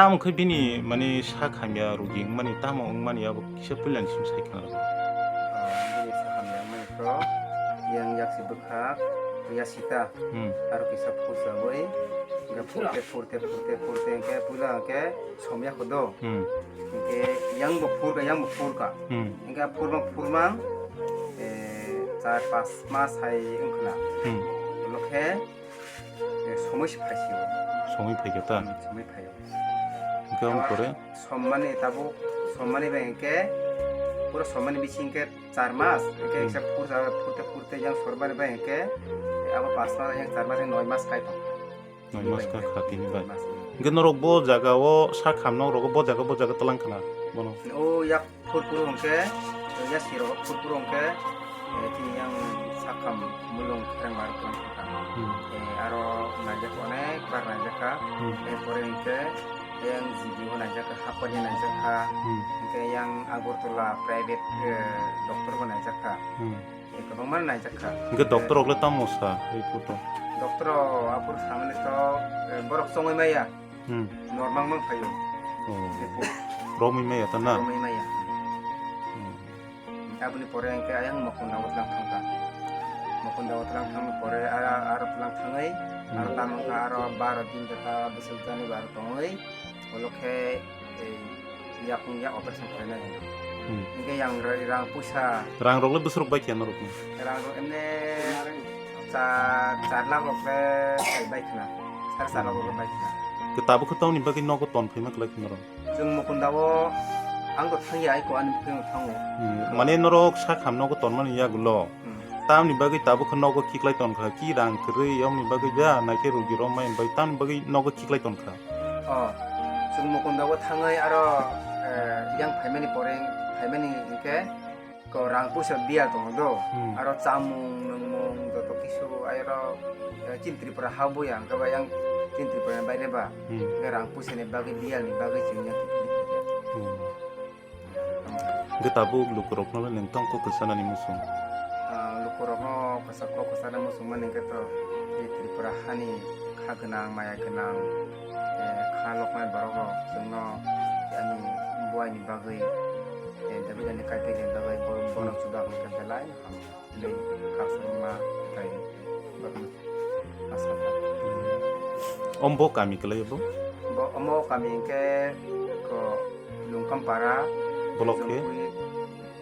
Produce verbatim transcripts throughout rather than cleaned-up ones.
Tamo khe bini mani sak hamya rugi wngmani, tamo wngmani abo kisa puilani simi sai khna rw. Ah, bini sak hamya wngmani khe yang yaksi bwkhak, yasita, Hmm. aro kisa phursa bai, hingke phurte, phurte, phurte, phurte, hingke puila hingke somya kho do. Hmm. Hingke yang bo phurka, yang bo phurka. Hmm. Hingke phurma, phurma, eh, char pas mas hai wngkhna. Hmm. Ulo khe, eh, somoi se phaisio. Somoi phaikha ta? Hmm, somoi phaio. Hingke ang Ewa pore? Sommani tabuk, sommani bai hingke, pura sommani bising khe char mas, hingke Hmm. eksa phursa, phurte, phurte yang sorbani bai hingke, abo pas mas, yang char mas, yang noi mas kai tong. Noi mas ka kha tini bai. Mas. Hingke norok bo jaga o sak ham nok rogo bo jaga, bo jaga tlang khna bono. O yak phur phur hingke, ya siro phur phur hingke, eh, tini yang sak ham mulung kherang bar tlang kha. Hmm. Eh, aro naijak onek bar naijak kha. Hmm. Eh, pore hingke yang G D O naijak kha, Hapani naijak kha. Hmm. Hingke yang Agartala private, eh, doctor bo naijak kha. Hmm. Eh, kwbangma naijak kha. Hingke doctor rok le tamo sa, ei photo? Doctor rok aphuru samani to, eh, borok chongwi maya. Hmm. Normal mang phaio. Oh. Romwi maya ta na? Romwi maya. Hmm. Aboni pore hingke ayang Mukunda o tlang thangkha. Mukunda o tlang thangni pore aro, aro tlang thangwi, aro Hmm. tamo wngkha aro baro din jata bwswk jani baro tongwi, ulo khe, eh, yakung ya operation khlainai hino. Hmm. Hingke yang ra-, rang puisa. Rang rok le bwswk bai khe norok ni? Rang rok emne char, char lakh rok le bai khna. Sare char lakh rok le bai khna. Ke tabuk khe tamoni bagwi nogo ton phaima kwlai khna norok? Chwng Mukunda o ang to thangya, ai ko ani bwkhwino thango. Hmm. Mane norok sak ham nogo tonmani yagulo. Hmm. Tamni bagwi tabuk khe nogo khiklai tonkha, ki rang kwrwi yomni bagwi ba, naikhe rugi romai bai tamni bagwi nogo khiklai tonkha. O, chwng Mukunda o thangwi aro, eh, yang phaimani pore, phaimani hingke ko rang puisa biya tongo do. Hmm. Aro chamung, nwngmung, joto kisu airo, eh, chini Tripura ha buya hingke ba yang chini Tripura ni baire ba. Hmm. Hingke rang puisa ni bagwi biya ni bagwi chwng yang khiklai kha. Hmm. Hwnkhe tabuk lukurokno le nwng tong kok kwchanani muchung? Ah, lukurokno kwchak kok kwchanani muchung mani hwnkhe to, tei Tripura hani kha gwnang, maya gwnang, eh, kha loknai borok rok chwngno ani buaini bagwi, eh, David ani kaitorni bagwi bo-, bono chuba hwnkhe belai hamya. Bini kasongma tei bakmasa. Om bo kami kwlai bo? Bo omo kami hwnkhe ko Lungkampara, Block khe? Jompui,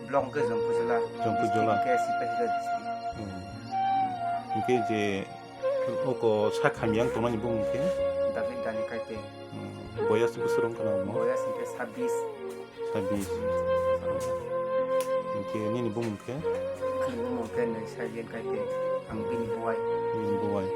block hwnkhe Jompui Jila. Jompui Jila. District hwnkhe Sipahila district. Hmm. Hwnkhe je oko sak hamya wng tongnani bumung khe? David Dani Kaipe. Hmm. Boyas bwswk wng khna omo? Boyas hwnkhe sabbish. Sabis. Hwnkhe nini bumung khe? Ani bumung khe nai Sailian Kaipe, ang bini buai. Bini buai.